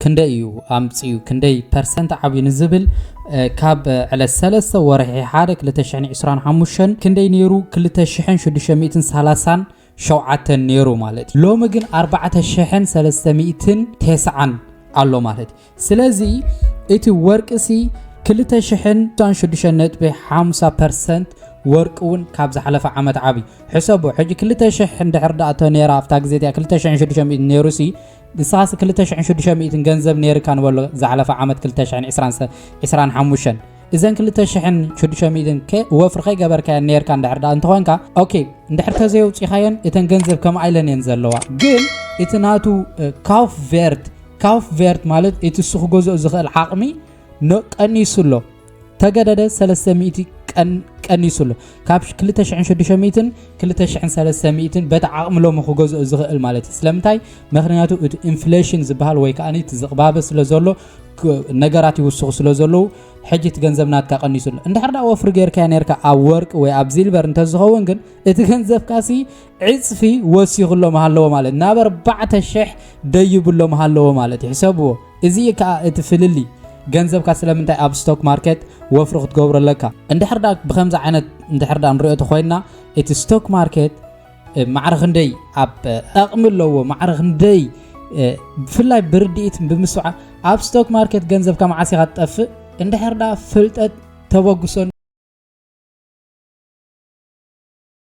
ክንደይ እዩ ኣምፅኡ፣ ክንደይ ፐርሰንት ዓብዩ ንዝብል፣ ካብ ዕለት ሰለስተ ወርሒ ሓደ ክልተ ሽሕን ዕስራን ሓሙሽተን ክንደይ ነይሩ? ክልተ ሽሕን ሽዱሽተ ሚእትን ሰላሳን ሸውዓተን ነይሩ ማለት እዩ። ሎሚ ግን ኣርባዕተ ሽሕን ሰለስተ ሚእትን ተስዓን ኣሎ ማለት እዩ። ስለዚ እቲ ወርቂ ሲ ክልተ ሽሕን ሽዱሽተ ነጥቢ ሓምሳ ፐርሰንት ወርቂ እውን ካብ ዝሓለፈ ዓመት ዓብዩ። ሕሰቦ ሕጂ ክልተ ሽሕ እንድሕር ደኣ እቶ ነይራ ኣብታ ግዜ እቲኣ ክልተ ሽሕን ሽዱሽተ ሚእትን ነይሩ ሲ ንስኻስ ክልተ ሽሕን ሽዱሽተ ሚእትን ገንዘብ ነይርካ ንበሎ ዝሓለፈ ዓመት ክልተ ሽሕን ዕስራን ሰ- ዕስራን ሓሙሽተን እዘን ክልተ ሽሕን ሽዱሽተ ሚእትን ከ ወፍሪ ከይገበርካየን ነይርካ እንድሕር ደኣ እንተኾንካ ኦኬ እንድሕር ተዘየውፂኻየን እተን ገንዘብ ከምኣ ኢለን እየን ዘለዋ። ግን እቲ ናቱ ካውፍ ቬርት ካውፍ ቬርት ማለት እቲ እሱ ክገዝኦ ዝኽእል ዓቕሚ ኖ ቀኒሱ ኣሎ። ተገደደ ሰለስተ ሚእቲ ቀን ቀኒሱ ኣሎ። ካብ ክልተ ሽሕን ሽዱሽተ ሚእትን ክልተ ሽሕን ሰለስተ ሚእትን በቲ ዓቕሚ ሎሚ ክገዝኦ ዝኽእል ማለት እዩ። ስለምንታይ? ምክንያቱ እቲ ኢንፍሌሽን ዝበሃል ወይ ከኣ እቲ ዝቕባበ ስለ ዘሎ ክ- ነገራት ይውስኹ ስለ ዘለዉ ሕጂ እቲ ገንዘብ ናትካ ቀኒሱ ኣሎ። እንድሕር ደኣ ወፍሪ ጌርካዮ ነርካ ኣብ ወርቂ ወይ ኣብ ሲልቨር እንተዝኸውን ግን እቲ ገንዘብካ ሲ ዕፅፊ ወሲኹ ኣሎ ምሃለዎ ማለት ናብ ኣርባዕተ ሽሕ ደይቡ ኣሎ ምሃለዎ ማለት እዩ። ሕሰብዎ። እዚ እዩ ከዓ እቲ ፍልልይ። ገንዘብካ ስለምንታይ ኣብ ስቶክ ማርኬት ወፍሪ ክትገብሮ ኣለካ? እንድሕር ደኣ ብከምዚ ዓይነት እንድሕር ደኣ ንሪኦ ተኮይንና እቲ ስቶክ ማርኬት እ፣ ማዕረ ክንደይ ኣብ እ፣ ጠቕሚ ኣለዎ ማዕረ ክንደይ እ፣ ብፍላይ ብርድኢት ብምስዓ ኣብ ስቶክ ማርኬት ገንዘብካ መዓስ ኢኻ ትጠፍእ እንድሕር ደኣ ፍልጠት ተበግሶን